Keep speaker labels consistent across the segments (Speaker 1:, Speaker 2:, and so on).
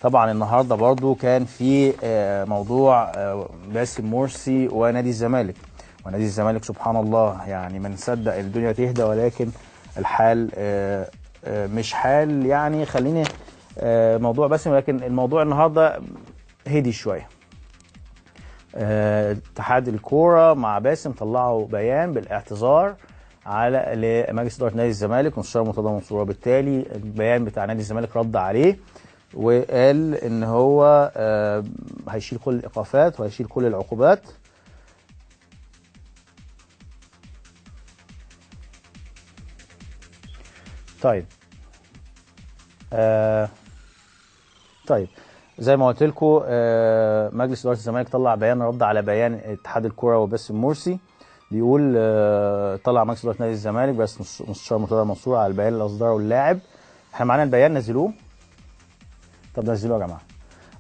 Speaker 1: طبعا النهارده برضو كان في موضوع باسم مرسي ونادي الزمالك. ونادي الزمالك سبحان الله، يعني ما نصدق الدنيا تهدى، ولكن الحال مش حال. يعني خليني موضوع باسم، لكن الموضوع النهارده هدي شوية. اتحاد الكورة مع باسم طلعوا بيان بالاعتذار على لمجلس ادارة نادي الزمالك مستشار مرتضى منصور، وبالتالي البيان بتاع نادي الزمالك رد عليه وقال ان هو هيشيل كل الايقافات وهيشيل كل العقوبات. طيب طيب زي ما قلت لكم مجلس ادارة الزمالك طلع بيان رد على بيان اتحاد الكورة وباسم مرسي. بيقول طلع مجلس ادارة نادي الزمالك بس مستشار مرتضى منصور على البيان اللي اصدره اللاعب. احنا معانا البيان، نزلوه. طب نزلوه يا جماعة.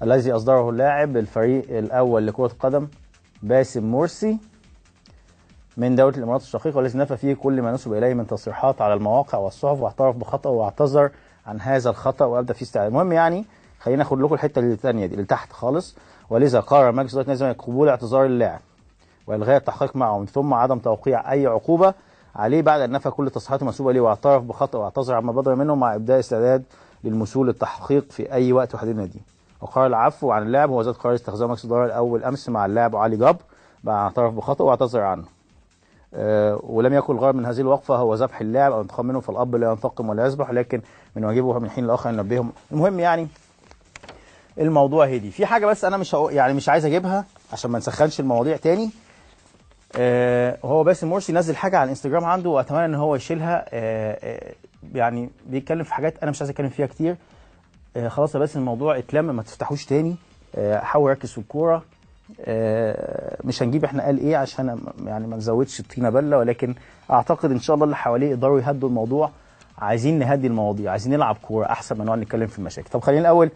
Speaker 1: الذي اصدره اللاعب الفريق الاول لكرة القدم باسم مرسي من دولة الامارات الشقيقة، والذي نفى فيه كل ما نسب اليه من تصريحات على المواقع والصحف، واعترف بخطأه واعتذر عن هذا الخطأ وابدى فيه استعداد. المهم يعني خلينا ناخد لكم الحتة الثانية دي اللي تحت خالص. ولذا قرر مجلس ادارة نادي الزمالك قبول اعتذار اللاعب والغاء التحقيق معه، ومن ثم عدم توقيع اي عقوبه عليه بعد ان نفى كل التصريحات المنسوبة اليه واعترف بخطأ واعتذر عما بدر منه، مع ابداء استعداد للمسؤول للتحقيق في اي وقت وحديد النادي. وقرار العفو عن اللاعب هو ذات قرار استخدام مجلس الادارة الاول امس مع اللاعب علي جبر بعد ان اعترف بخطأ واعتذر عنه. ولم يكن الغرض من هذه الوقفة هو ذبح اللاعب او انتقام منه، فالاب لا ينتقم ولا يذبح، لكن من واجبه من حين لاخر ان ينبههم. المهم يعني الموضوع هدي. في حاجة بس انا مش يعني مش عايز اجيبها عشان ما نسخنش المواضيع تاني. هو باسم مرسي نزل حاجة على الانستجرام عنده، واتمنى ان هو يشيلها. يعني بيتكلم في حاجات انا مش عايز اتكلم فيها كتير. خلاص يا باسم الموضوع اتلم، ما تفتحوش تاني. حاول ركز في الكورة. مش هنجيب احنا قال ايه عشان يعني ما نزودش الطينه بله، ولكن اعتقد ان شاء الله اللي حواليه يقدروا يهدوا الموضوع. عايزين نهدي المواضيع، عايزين نلعب كورة احسن ما نقعد نتكلم في المشاكل. طب خلينا الاول